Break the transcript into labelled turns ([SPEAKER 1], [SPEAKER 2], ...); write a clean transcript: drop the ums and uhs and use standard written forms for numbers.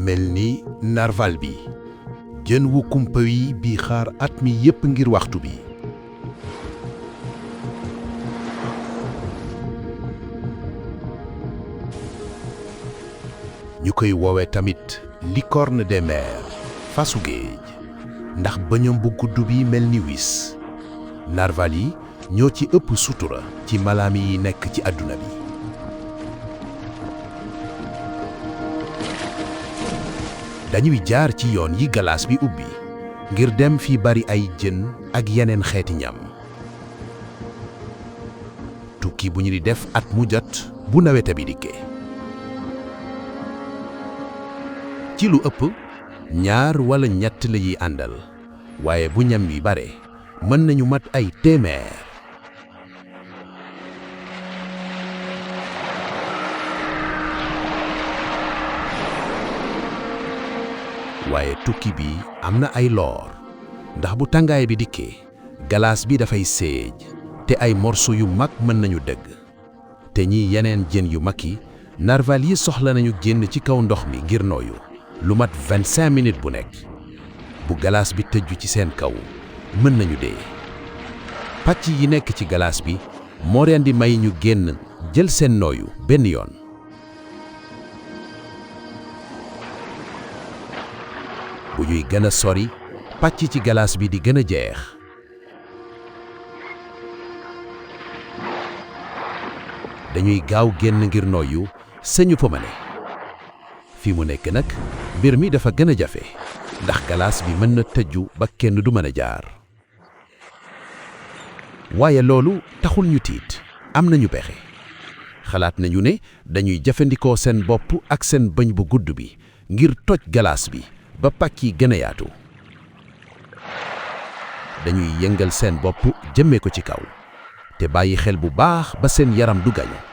[SPEAKER 1] mel ni narval bi jën wu kumpa yi bi xaar at mi yépp ngir waxtu bi. ñu koy woowe tamit licorne des mers fasu géej ndax bëñam bu gudd bi mel ni wis. narval yi ñoo ci ëpp sutura ci malaami yi nekk ci àdduna bi. dañuy jaar ci yoon yi galaas bi ubbi ngir dem fi bari ay jën ak yeneen xeeti ñam. tukki bu ñu di def at mu jot bu nawete bi dikkee. ci lu ëpp ñaar wala ñett la yi àndal waaye bu ñam yi bare mën nañu mat ay téeméer. waaye tukki bi am na ay loor ndax bu tàngaay bi dikkee galaas bi dafay séej te ay morso yu mag mën nañu dëgg te ñi yeneen jën yu mag yi narval yi soxla nañu génn ci kaw ndox mi ngir nooyu lu mat 25 minutes bu nekk. bu galaas bi tëju ci seen kaw mën nañu dee. pàcc yi nekk ci galaas bi moo leen di may ñu génn jël seen nooyu benn yoon. bu ñuy gën a sori pàcc ci galaas bi di gën a jeex. dañuy gaaw génn ngir nooyu sañu fa mëne. fi mu nekk nag mbir mi dafa gën a jafe ndax galaas bi mën na tëju ba kenn du mën a jaar. waaye loolu taxul ñu tiit am nañu pexe. xalaat nañu ne dañuy jëfandikoo seen bopp ak seen bëñ bu gudd bi ngir toj galaas bi ba pàcc yi gën a yaatu. dañuy yëngal seen bopp jëmee ko ci kaw te bàyyi xel bu baax ba seen yaram du gañu.